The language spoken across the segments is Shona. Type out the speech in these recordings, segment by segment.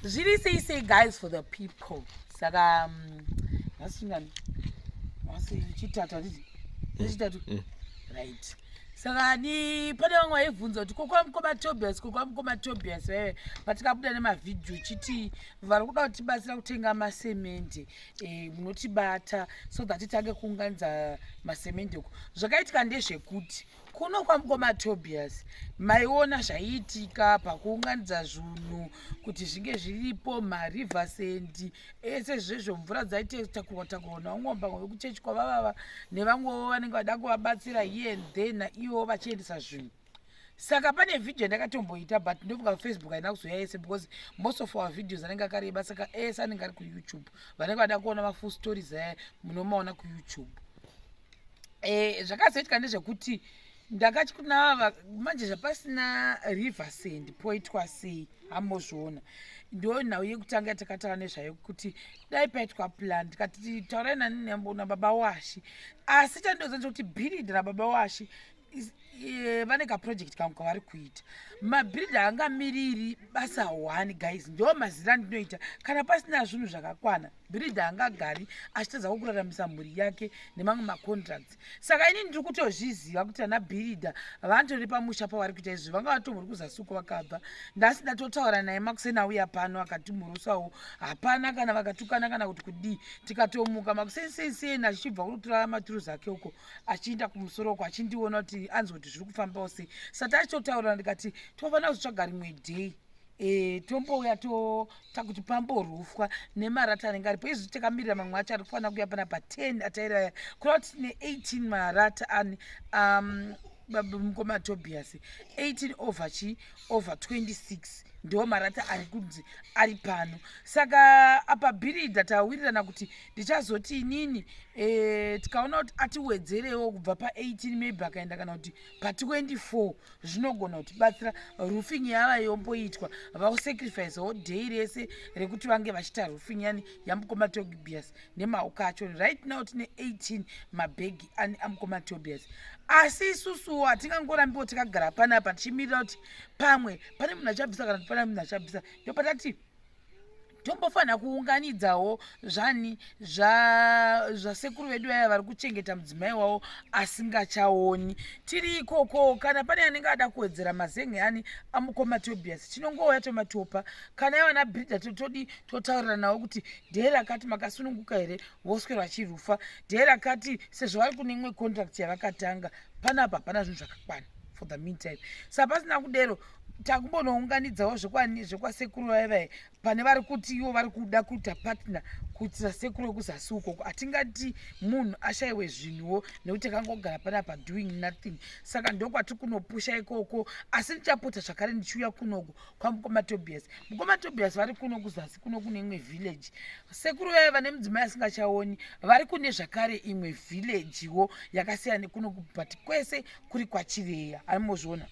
Zviri sei sei, guys, for the people? Saka nhasi chingani? Nhasi Chitatu, handiti? Chitatu, right. Saka ni pane vamwe vaibvunza kuti kokwa Tobias, kokwa Tobias vaive patikabuda nemavhidhiyo chiti vari kuda kutibatsira kutenga masemende, munotibata so that titange kuunganidza masemende uko. Zvakaitika ndezvekuti kuno kwamukoma Tobias maiona zvaiitika pakuunganidza zvinhu kuti zvinge zviripo, mariver sand ese zvezvo, mvura dzaitakurwa takurwa navamwe vamwe vekuchechi kwavavava nevamwewo vanenge vada kuvabatsira here and there, naivowo vachiendesa zvinhu. Saka pane vhidhiyo yandakatomboita, but ndofunga Facebook haina kuzoya yese because most of our videos anenge akareba, saka ese anenge ari kuYouTube. Vanenge vada kuona mafull stories aya munomaona kuYouTube. Zvakazoitika ndezvekuti ndakati kuna manje zvapasina river sand poitwa sei? Hambozviona. Ndo nhau yekutanga yatakataura nezvayo kuti dai paitwa plan. Tikati taurai nababa Washi, asi chandoziva ndechekuti bhiridha rababa Washi vane kaproject kangu kavari kuita. Mabhiridha angamiriri basa one, guys, ndo mazira andinoita. Kana pasina zvinhu zvakakwana, bhiridha angagari achitadza kuraramisa mhuri yake nemamwe macontracts. Saka ini ndiri kutozviziva kuti ana bhiridha vanotori pamusha pavari kuita izvi, vanga vatombori kuzasi uko vakabva. Ndasi ndatotaura naye makuseni auya pano, akatimurusawo, hapana kana vakatukana kana kuti kudii. Tikatomuka makuseni seiseni achichibva kunotora maturuzi ake uko achienda kumusoro uko, achindiona kuti anzwa kuti zviri kufambawo sei. Sati achitotaurira, ndikati tofanira kuzotsvaga rimwe day, tombouya takuti pamborufwa nemarata anenge aripo. Izvi takamirira mamwe acho ari kufanira kuuya pana pa10 atairaya, kureva kuti tine 18 marata ani mukoma Tobias, 18 over chi over 26 ndo marata ari kunzi ari pano. Saka apa bhiridha tawirirana kuti ndichazoti inini tikaona kuti atiwedzerewo kubva pa18, maybe akaenda kana kuti pa24, zvinogona kutibatsira. Roofing yava yomboitwa, vakusacrificewo day rese rekuti vange vachiita roofing yani yamukoma Tobias nemaoko acho. Right now tine 18 mabhegi ani amukoma Tobias, asi isusuwo hatingangorambiwo takagara panapa tichimirira kuti pamwe pane munhu achabvisa kana kuti pane munhu achabvisa. Ndopatati tombofanira kuunganidzawo zvani zvasekuru vedu vaya vari kuchengeta mudzimai wavo asingachaoni. Tiri ikoko, kana pane anenge ada kuwedzera mazenge ani amukoma Tobias, tinongouya tomatopa. Kana yavana bhridha totodi totaurira navo kuti day rakati makasununguka here, voswera vachirufa day rakati, sezvo vari kune imwe contract yavakatanga panapa. Hapana zvinhu zvakakwana for the meantime. Saka pasina kudero takumbonounganidzawo zvekwasekuru vaivai pane vari kuti ivo vari kuda kuita partner kuitira sekuru wekuzasi ukoko. Hatingati munhu ashayiwe zvinhuwo nekuti takangogara panapa doing nothing. Saka ndokwatiri kunopusha ikoko, asi ndichapota zvakare ndichiuya kunoku kwamukoma Tobias. Mukoma Tobias vari kuno kuzasi kuno kune imwe village. Sekuru vaya vane mudzimai asingachaoni vari kune zvakare imwe villagewo yakasiyana nekuno, but kwese kuri kwaChireya, animozviona.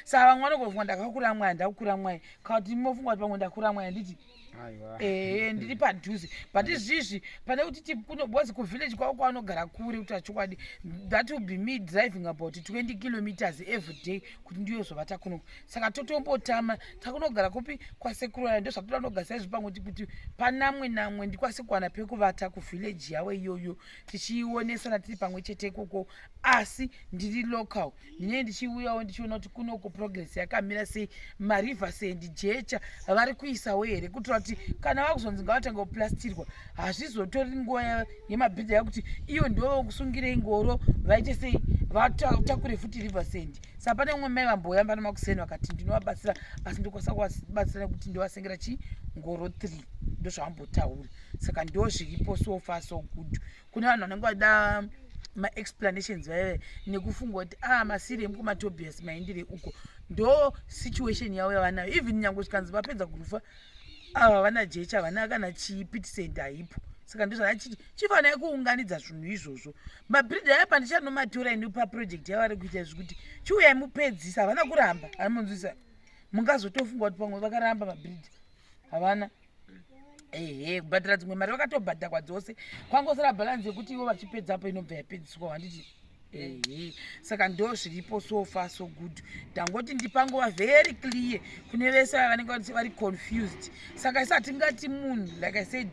Saka vamwe vanogofunga ndakakura mwai, ndakukura mwai, kana kuti mofunga kuti pamwe ndakura mwai, handiti? Ndiri padhuze, but izvizvi pane kuti because kuvillage kwavo kwavanogara kure, kuti achokwadi that will be me driving about 20 kilometers every day kuti ndiyozovata kuno. Saka totombotama takunogara kupi? Kwasekuru aya. Ndozvatoda kunogara izvi pamwe kuti panamwe namwe ndikwanise kuwana pekuvata kuvillage yavo iyoyo, tichionesana tiri pamwe chete ikoko. Asi ndiri local, ndinenge ndichiuyawo ndichiona kuti kunoko progress yakamira sei, mariver sand, jecha vari kuisawo here, kuitira kuti kana vakuzonzi ngavatanga kuplastirwa, hazvizotori nguva yemabhidha yakuti iyo ndo kusungirei ngoro vaite sei, vatakure futi river sand. Saka pane umwe mai vamboyamba namakuseni vakati ndinovabatsira, asi ndokwanisa kuvabatsira nekuti ndovasengera chi ngoro 3, ndozvavambotaura. Saka ndo zviripo. So far so good. Kune vanhu vanenge vada maexplanations vaive nekufunga kuti a ah, masiri emukumatobias maendere uko, ndo situation yavo yavanayo. Even nyange zvikanzi vapedza kurufa, ava vana jecha havana kana chii, pit sand haipo. Saka ndozvandachiti chifanai kuunganidza zvinhu izvozvo. Mabhiridha aya pandichanomatora ini paproject yavari kuita izvi kuti chiuyai mupedzisa, havana kuramba, anomunzwisa. Mungazotofunga kuti pamwe vakaramba mabhiridha, havana. Ehe, kubhadhara dzimwe mari vakatobhadhakwa dzose, kwangosara balance yekuti ivo vachipedzapo inobva yapedziswa, handiti? Ehe, saka ndo zviripo. So far so good. Ndangoti ndipangova very clear kune vese vaya vanenge vari confused. Saka isi hatingati munhu, like I said,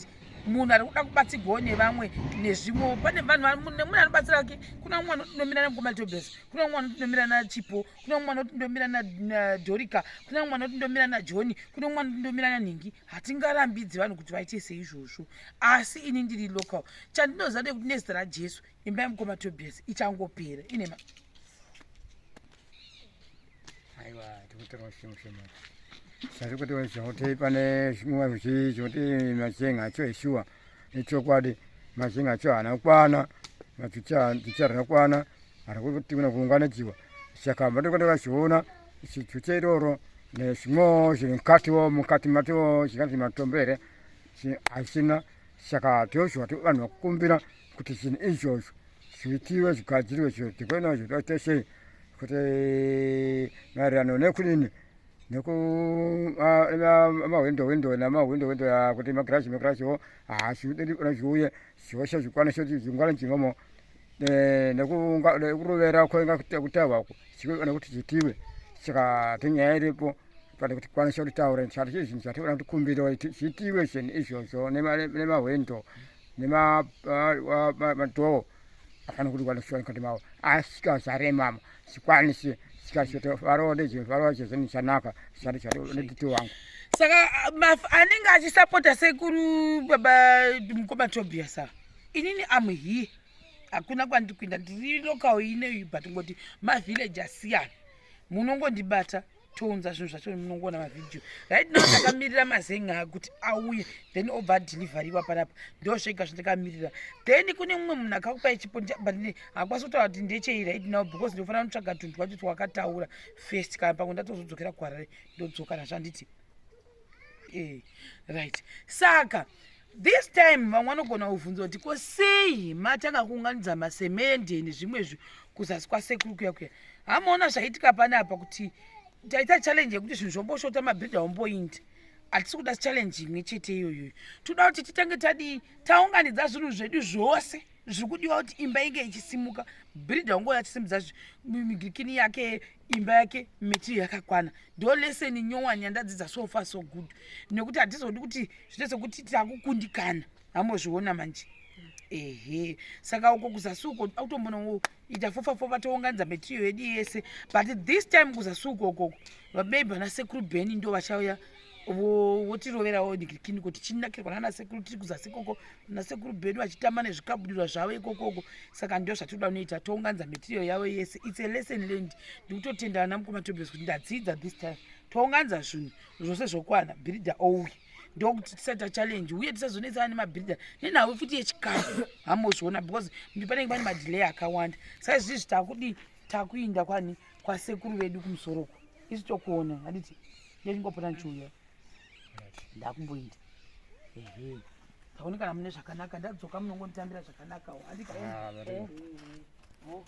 munhu ari kuda kubatsigwawo nevamwe nezvimwewo. Pane vanhu nemunhu anobatsira ke. Kuna mumwe anotindomira namukoma Tobias, kuna mumwe anotindomira naChipo, kuna mumwe anotindomira naDorika, kuna mumwe anotindomira naJohni, kuna mumwe anotindomira naNhingi. Hatingarambidzi vanhu kuti vaite seizvozvo, asi ini ndiri local. Chandinoziva ndekuti nezita raJesu imba yamukoma Tobias ichangopera inema. Aiwa, tikutora shimo sati kuti zvekuti pane zvimwe zvekuti machenga acho eshuwa nechokwadi machenga acho haana kukwana, machucha harina kukwana, ari kuti kuna kuunganidziwa. Saka mandikuti vazviona chichucha iroro nezvimwewo zviri mukatiwo, mukati matiwo zvinganzi matombo here, hazvina. Saka tozviwa vanhu vakukumbira kuti zvinhu izvozvo zviitiwe, zvigadzirwe, zviro tikuona zvotoite sei kuti maererano nekudini nekumahwindo windo namahwindo windo, kuti magirazi magiraziwo haasi zviuye zvose zvikwanise kuti zvingwane chimomo nekurovera kwenga kutaurwako nekuti zvitiwe. Saka tinyaya iripo pane kuti tikwanise kutaura chati chii zvinhu zvationa kuti kumbiro zviitiwe zvinhu izvozvo nemahwindo nemadoor afanira kuti kwanisa mukati mavo asvika zvaremama zvikwanise sika varode zvinhu varova zvinhu zvanaka zvati zvati nediti wangu. Saka anenge achisapota sekuru baba mukoma Tobias ava, inini am here, hakuna kwandiri kuenda, ndiri local ineyi, but ngoti mavillage asiyana. Munongondibata, tounza zvinhu zvacho, munongoona mavhidhiyo. Right now ndakamirira mazenga kuti auye, then obva adhilivhariwa panapa. Ndo zvega zvandakamirira. Then kune mumwe munhu akakupai chipo, but hakwanisi kutaura kuti ndechei right now because ndinofanira kutsvaga tunhu twacho twakataura first. Kana pamwe ndatozodzokera kuHarare, ndodzoka nazvo, handiti? Right, saka this time vamwe vanogona kubvunza kuti ko sei matanga kuunganidza masemende nezvimwe zvi kuzasi kwasekuru kuya kuya? Hamaona zvaitika panapa kuti taita challenge yekuti zvinhu zvomboshota, mabhiridha omboindi. Hatisi kuda challenge imwe chete iyoyoyo. Toda kuti titange tadii, taunganidza zvinhu zvedu zvose zviri kudiwa kuti imba inge ichisimuka. Bhiridha ungoya achisimudza migirikini yake, imba yake material yakakwana. Ndo lesson nyowani yandadzidza. So far so good, nekuti hatizodi kuti zvite sekuti takukundikana. Hambozviona manje. Ehe, saka uko kuzasi uko akutombonoita fofa fofa, tounganidza material yedu yese. But this time kuzasi uko ukoko vabebi vana sekuru Bheni ndo vachauya votiroverawo nigirikini kuti tichinakirwa nana sekuru tiri kuzasi ikoko, nasekuru Bheni vachitamba nezvikabudiro zvavo ikokoko. Saka ndo zvatinoda kunoita, tounganidza material yavo yese. It's a lesson learned. Ndikutotenda vana mukoma Tobias kuti ndadzidza this time. Tounganidza zvinhu zvose zvokwana, bhiridha ouya, ndokuti tisaita challenge uye tisazonetsana nemabhiridha nenhau futi yechikafu. Hamozviona because panenge pane madelay akawanda. Saka izvizvi takudi takuinda kwani kwasekuru vedu kumusoroko, isi tokuona, handiti? Ndechingopota ndichiuya, ndakumboinda. Ehe, taonekana mune zvakanaka. Ndadzoka munongonditambira zvakanakawo, handika? Ah, very good. Oh.